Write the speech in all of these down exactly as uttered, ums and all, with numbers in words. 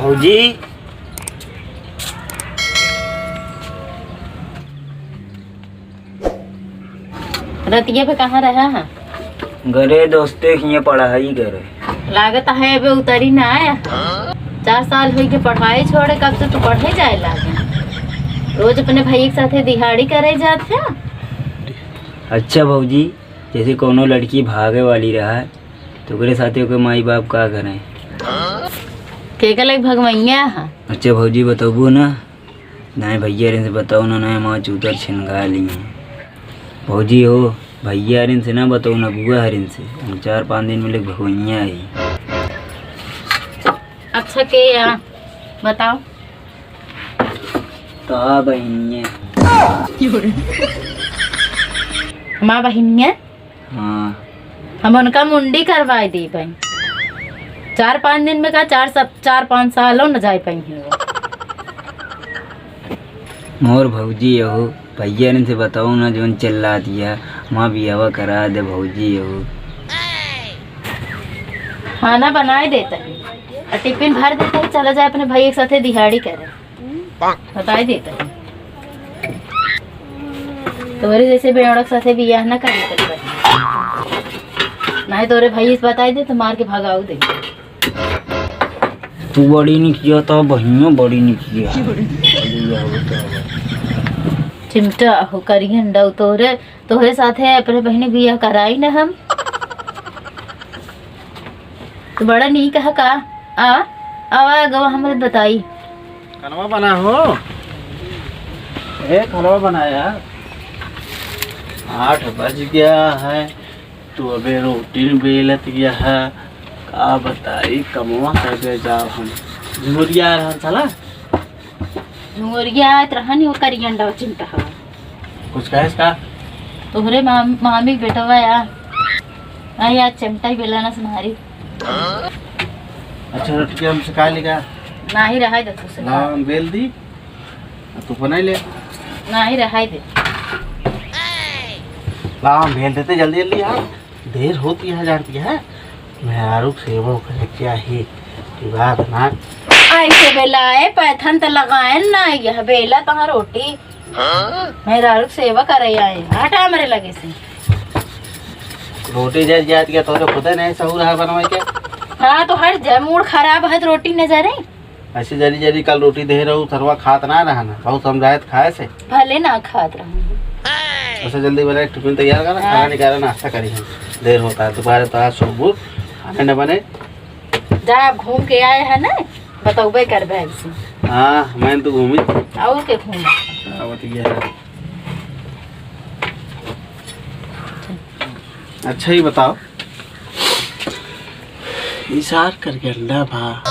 भौजी। रतिया पे कहाँ रहा है? घरे दोस्ते के हियाँ पढ़ाई करे। लागत है अबे उतरी ना आया। चार साल होई के पढ़ाई छोड़े, कब से तू पढ़े जाए लागे। रोज अपने भाई के साथे दिहाड़ी करे जात है। अच्छा भौजी, जैसे कोनो लड़की भागे वाली रहा, तो ओकरे साथे ओके माई बाप का करें? के के लग भगवैया है? अच्छा भौजी, बतौबू ना? नाहीं भैया हरिन से बताओ ना, नाहीं हमार चूतर छिनगा ली हैं। भौजी हो, भैया हरिन से ना बताओ ना, बुआ हरिन से। हम चार पाँच दिन में लेके भगवैया ही। अच्छा के या बताओ। का बहिनिया? हमार बहिनिया? हाँ। हम उनका मुंडी करवाए दी भाई। चार पाँच दिन में का, चार सब, चार पाँच सालों न जाए पाई हैं वो। मोर भौजी हो, भैया हरिन से बताओ ना, जोन चिल्ला दिया, माँ बियावा करा दे भौजी हो। खाना बनाए देता है और टिफिन भर देता है, चला जाए अपने भाई के साथे दिहाड़ी करे। बताई देता है। तोरे जैसे बेवड़ा के साथे बियाह ना करे के पड़ी। नाहीं तोरे भाई से बताई दे तो मार के भगाऊ दे। तू बड़ी निकिया तो बहिनिया बड़ी निकिया। चिमटा हो करियन डौ तोरे, तोरे साथे अपने बहिनी बियाह कराई ना हम। तो बड़ा नीक है का? आ, आवा गवा हमरे बताई। खानवा बना हो। ए, खानवा बना यार। आठ बज गया है, तू अबे रोटी न बेलत गया है। का बताई, कमवा कर दे जाओ हम। झुमरिया रहन साला। झुमरिया आत रहन, वो करियन डौ चिमटा हवा। कुछ कहेस का? तोहरे माम-, मामी के बेटवा आ। आ यार, चिमटा ही बेला ना से मारी। अच्छा, रोटी के हमसे का लेगा? नाही रहाई दे तू से। ला, हम बेल दी। आ, तू बनाई ले। नाही रहाई दे। ला, हम बेल देते जल्दी जल्दी यार। देर होती है, जानती है। मेहरारू के सेवा करे के चाही। की बात ना। ऐसे बेलाए, पैथन त लगाए ना, यह बेला तहाँ रोटी। मेहरारू के सेवा करे आए, हटा हमरे लगे से। रोटी जर जात के तोरे खुदे नहीं सहूर है बनवाए के। हाँ, तो हर जब मूड खराब है तो रोटी न जरे। ऐसे जरी जरी कल रोटी दे रहू, सरवा खात ना रहना, बहुत समझाए त खाए से। भले ना खात रहू। ऐसे जल्दी बना, टिफिन तैयार कर, खाना हाँ। निकाला, नाश्ता करी हम। देर होता है, दोपहर तो आज सुबह खाने न बने। जा, आप घूम के आए हैं ना, बतौबे करबे ऐसे। हाँ, मैं तो घूमी। और के घूमा? आवत गया है। अच्छा, ये बताओ, ई सार करके अंडा भा।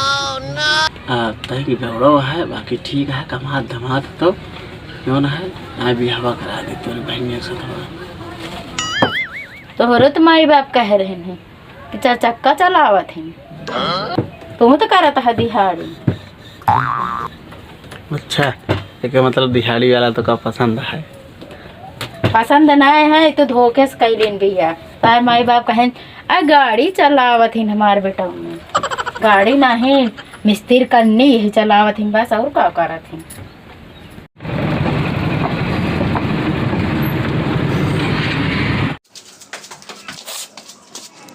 आ, तैं की बेवड़ो है, बाकी ठीक है, कमात धमात तो क्यों ना है, ना बियाहवा करा दे तोरी बहनिया से थोड़ा। तोहरो तो माई बाप कह रहे हैं कि चार चक्का चलावत हैं। तू तो करत है दिहाड़ी। अच्छा, एके मतलब दिहाड़ी वाला तो का पसंद है? पसंद नहीं है, तो धोखे से कैलिन बिया। तार माई बाप कहें, "आ गाड़ी चलावत हिन हमार बेटा में।" गाड़ी नहीं, मिस्त्री करनी यही चलावत हिन बस, और का करत हिन?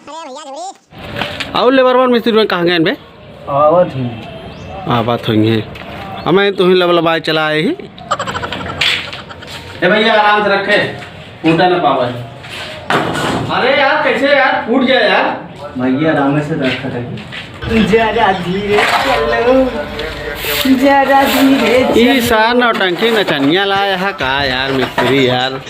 अरे भैया, झूरी। और लेबर वन मिस्त्री में कहाँ गए बे? आवत ही। आ, बात होई है। हमें तो ही लबलबाए चला आए ही। ए भैया, आराम से रखे, टूटा ना पावे। अरे यार, कैसे यार, फूट गया यार। भैया, आराम से रखा था। जरा धीरे चलो, जरा धीरे ई चलो। सार नौटंकी नचनिया लाया है का यार, मिस्त्री यार।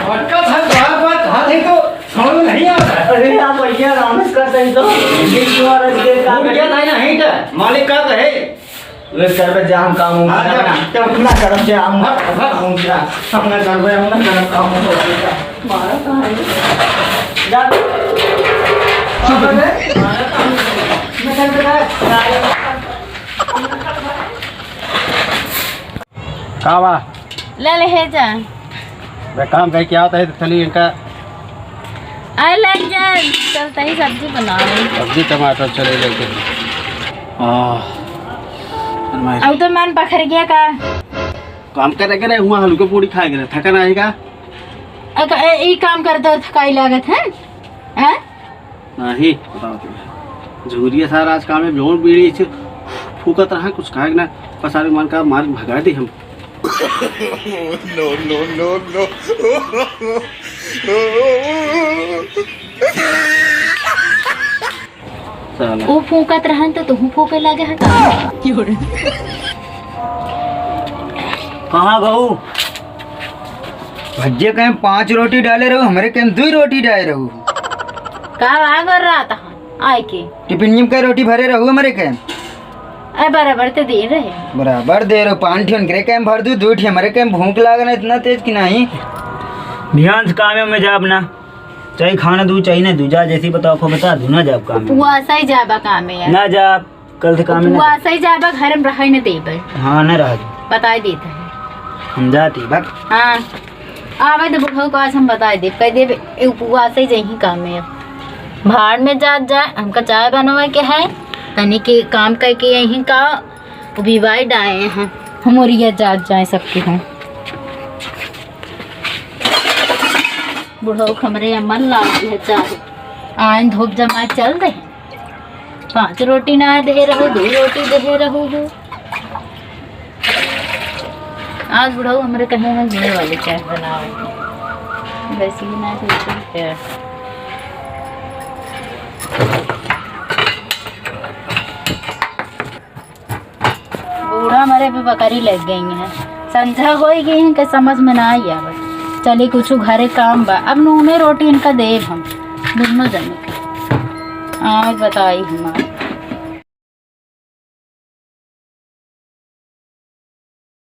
भटका था, बार बार कहा थे तो समझ में नहीं आ रहा। अरे यार भैया, रामेश का सही तो। ये क्यों आ रहा है? ये क्या फूट गया था ना, यहीं का। मालिक का तो है। ले कर बे, जा हम काम हूँ। हाँ, जा, जा। ना करब, जा हम। भाग, भाग। हम जा। हम ना करबे, हम ना करब काम हूँ। मारा कहाँ है? जा। चुप रह। मारा कहाँ है? मैं कर दे रहा है। का बा? ले ले हे जा। बे काम कहीं क्या होता है तो चलिए इनका। आए लग जा, चलते ही सब्जी बनाओ। सब्जी टमाटर चले लेके। आह, अब तो मन पखर गया का? काम करे के रहे, हुआ हल्के पूड़ी खाए के रहे, थका नाही का? अक-, ए, ई काम करते थकाई लागत है, हैं? नाही, बताओ तो। झुगरिया सारा आज काम में जौन बीड़ी से फूकत रहा, कुछ खाए के ना, पसारे मन का मार भगा दे हम। No, no, no, no। साला। ऊ फूंकत रहन तो तुहू फूंके लागे है का? कहाँ गऊ? भज्जे कहें पाँच रोटी डाले रहू, हमरे कहें दुई रोटी डाले रहू। का आगर रहा था आए के? टिफिन में का रोटी भरे रहू हमरे कहें। अरे बराबर ते दे रहे। बराबर दे रहे, पाँच ठियन करे कहें भर दू, दुई ठियन हमरे कहें भूख लागल है इतना तेज कि नाही। ध्यान से कामे में जाब ना। चाहे खाना दू, चाहे ना दू, जा जैसे बताओ, खो बता दू, ना जाब काम में। उपवास ही जाबा काम में यार। ना जाब, कल से काम में ना उपवास ही जाबा, घर में रहे न देबे। हाँ, ना रह दू। बताए देता है। हम जाती, भाग। हाँ, आवे तो बुढ़ऊ को आज हम बताए देब, कह देब, "ए उपवास ही जही काम में अब। भाड़ में जात जाए, हमका चाय बनवे के है, तनी के काम करके यहीं का।" वो भी वाइड आए हैं, हम ओरिया जात जाए सबके हैं। बुढ़ऊ हमरे अमल लाग है चाहे। आइन धूप जमाए चल दे। पाँच रोटी ना दे रहू, दो रोटी दे रहू हो। आज बुढ़ऊ हमरे कहे हैं गुड़ वाली चाय बनाओ। वैसे ही ना देते क्या? बूढ़ा मरे पे बकरी लग गई है। संझा होई गई है कि समझ में ना आई आवे। चली कुछ घरे काम बा। अब नूने रोटी इनका देब हम दोनों जने के। आज बताई हम।